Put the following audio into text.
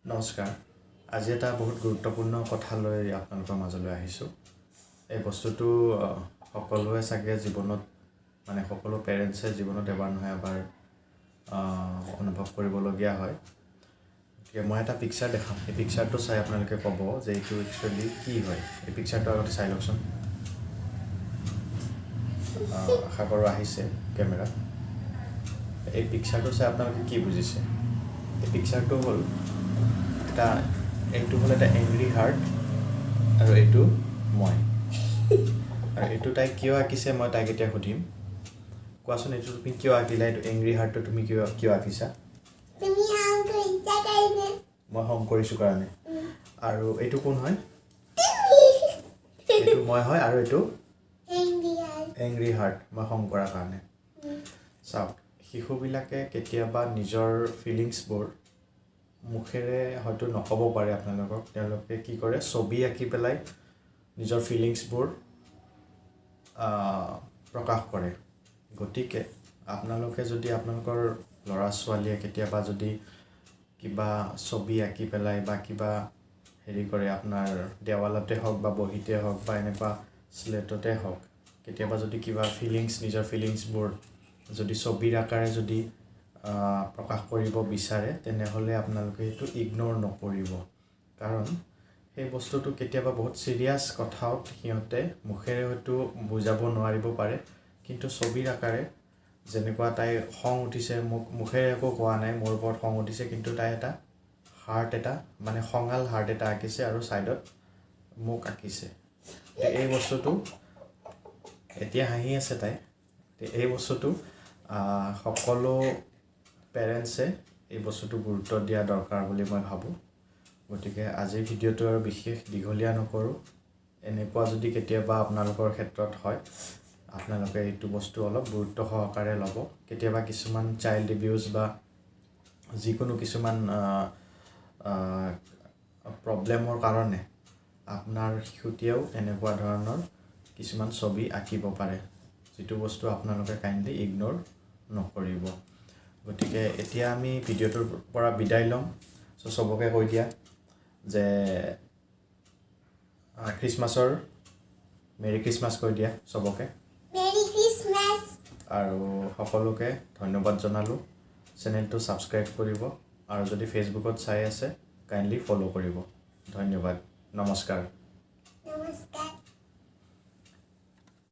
নমস্কাৰ। আজি এটা বহুত গুৰুত্বপূৰ্ণ কথা লৈ আপোনালোকৰ মাজলৈ আহিছোঁ। এই বস্তুটো সকলোৱে চাগে জীৱনত, মানে সকলো পেৰেণ্টছে জীৱনত এবাৰ নহয় এবাৰ অনুভৱ কৰিবলগীয়া হয়। গতিকে মই এটা পিকচাৰ দেখাম। এই পিকচাৰটো চাই আপোনালোকে ক'ব যে এইটো একচুৱেলি কি হয়। এই পিকচাৰটো আগতে চাই লওকচোন। আশা কৰোঁ আহিছে কেমেৰাত। এই পিকচাৰটো চাই আপোনালোকে কি বুজিছে? এই পিকচাৰটো হ'ল এটা, এইটো হ'ল এটা এংগ্ৰি হাৰ্ট আৰু এইটো মই। আৰু এইটো তাই কিয় আঁকিছে, মই তাইক এতিয়া সুধিম। কোৱাচোন, এইটো তুমি কিয় আঁকিলা? এইটো এংগ্ৰি হাৰ্টটো তুমি কিয় আঁকিছা? তুমি খং কৰিছা কাৰণে। মই খং কৰিছোঁ কাৰণে। আৰু এইটো কোন হয়? এইটো মই হয় আৰু এইটো এংগ্ৰি হাৰ্ট। এংগ্ৰি হাৰ্ট, মই খং কৰাৰ কাৰণে। চাওক, শিশুবিলাকে কেতিয়াবা নিজৰ ফিলিংছবোৰ মুখেৰে হয়তো নক'ব পাৰে আপোনালোকক। তেওঁলোকে কি কৰে, ছবি আঁকি পেলাই নিজৰ ফিলিংছবোৰ প্ৰকাশ কৰে। গতিকে আপোনালোকে যদি আপোনালোকৰ ল'ৰা ছোৱালীয়ে কেতিয়াবা যদি কিবা ছবি আঁকি পেলাই বা কিবা হেৰি কৰে, আপোনাৰ দেৱালতে হওক বা বহীতে হওক বা এনেকুৱা শ্লেটতে হওক, কেতিয়াবা যদি কিবা ফিলিংছ, নিজৰ ফিলিংছবোৰ যদি ছবিৰ আকাৰে যদি প্ৰকাশ কৰিব বিচাৰে, তেনেহ'লে আপোনালোকে সেইটো ইগন'ৰ নকৰিব। কাৰণ সেই বস্তুটো কেতিয়াবা বহুত ছিৰিয়াছ কথাও সিহঁতে মুখেৰে হয়তো বুজাব নোৱাৰিব পাৰে, কিন্তু ছবিৰ আকাৰে, যেনেকুৱা তাই খং উঠিছে, মোক মুখেৰে একো কোৱা নাই, মোৰ ওপৰত খং উঠিছে, কিন্তু তাই এটা হাৰ্ট এটা, মানে খঙাল হাৰ্ট এটা আঁকিছে আৰু ছাইডত মোক আঁকিছে। এই বস্তুটো এতিয়া হাঁহি আছে তাই। এই বস্তুটো সকলো পেৰেণ্টছে এই বস্তুটো গুৰুত্ব দিয়া দৰকাৰ বুলি মই ভাবোঁ। গতিকে আজিৰ ভিডিঅ'টো আৰু বিশেষ দীঘলীয়া নকৰোঁ। এনেকুৱা যদি কেতিয়াবা আপোনালোকৰ ক্ষেত্ৰত হয়, আপোনালোকে এইটো বস্তু অলপ গুৰুত্ব সহকাৰে ল'ব। কেতিয়াবা কিছুমান চাইল্ড এবিউজ বা যিকোনো কিছুমান প্ৰব্লেমৰ কাৰণে আপোনাৰ শিশুটিয়েও এনেকুৱা ধৰণৰ কিছুমান ছবি আঁকিব পাৰে, যিটো বস্তু আপোনালোকে কাইণ্ডলি ইগন'ৰ নকৰিব। গতিকে এতিয়া আমি ভিডিঅ'টোৰ পৰা বিদায় ল'ম। চ' চবকে কৈ দিয়া যে খ্ৰীষ্টমাছৰ মেৰী খ্ৰীষ্টমাছ কৈ দিয়া চবকে। Merry Christmas. আৰু সকলোকে ধন্যবাদ জনালোঁ। চেনেলটো ছাবস্ক্ৰাইব কৰিব আৰু যদি ফেচবুকত চাই আছে, কাইণ্ডলি ফ'ল' কৰিব। ধন্যবাদ, নমস্কাৰ। নমস্কাৰ।